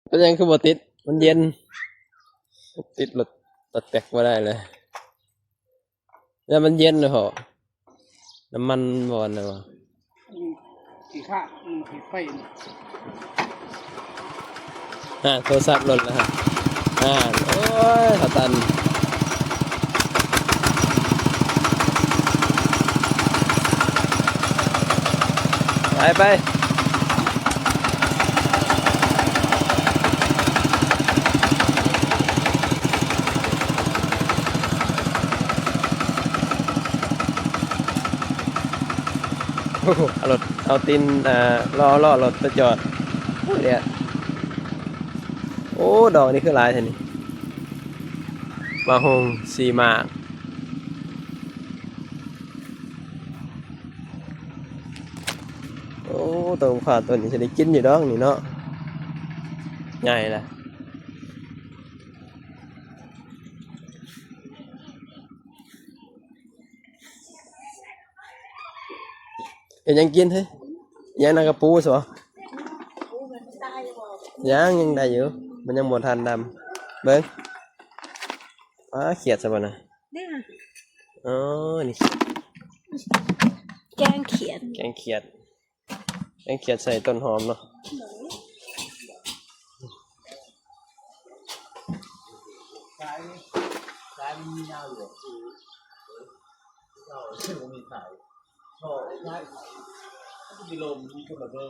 ເປັນຫຍັງຄືບໍ່ຕິດ? ມັນເຢັນ. ຕິດລົດຕັດແຕັກບໍ່ໄດ້ເລີຍ. ແລ້ວມັນເຢັນເນາະ. ນ້ຳມັນບໍ່ອັນນັ້ນຫວະ? ອືມ ຂີ້ຄ້ານ ອືມ ຜິດໄຟ. ອ່າ ໂທລະສັບຫຼົ່ນແລ້ວຮະ. ອ່າ ໂອ້ຍ ຂາຕັນ. ໄປ ໄປ. ໂອ້ໂຫ ເອົາລົດ ເອົາຕີນ ເອີ ລໍ້ ລໍ້ລົດໄປຈອດ. ໂອ້ຍ ດຽວ ໂອ້ ດອກນີ້ຄືຫຼາຍແທ້ນີ້. ມະຫຸ່ງ ສີ່ໝາກ. ໂອ້ ຕົ້ນຂ່າຕົ້ນນີ້ຊິໄດ້ກິນຢູ່ດອກນີ້ເນາະ ໃຫຍ່ລະ. ເຮັດຫຍັງກິນເຮີ້ຍ? ຫຍັງນະ ກະປູຊະບໍ່? ຍັງ ຍັງໄດ້ຢູ່ ມັນຍັງບໍ່ທັນດຳ. ເບິ່ງ ອ້າ ຂຽດຊະບໍ່ນະ? ນີ້ນະ ອໍ ນີ້ ແກງຂຽດ ແກງຂຽດ ແກງຂຽດໃສ່ຕົ້ນຫອມເນາະ. ສາຍ ສາຍມັນມີຍາວຢູ່ ເຈົ້າບໍ່ມີສາຍ ທໍ່ສາຍ ມັນຊິລົມ ມີຄົນລະເບີ.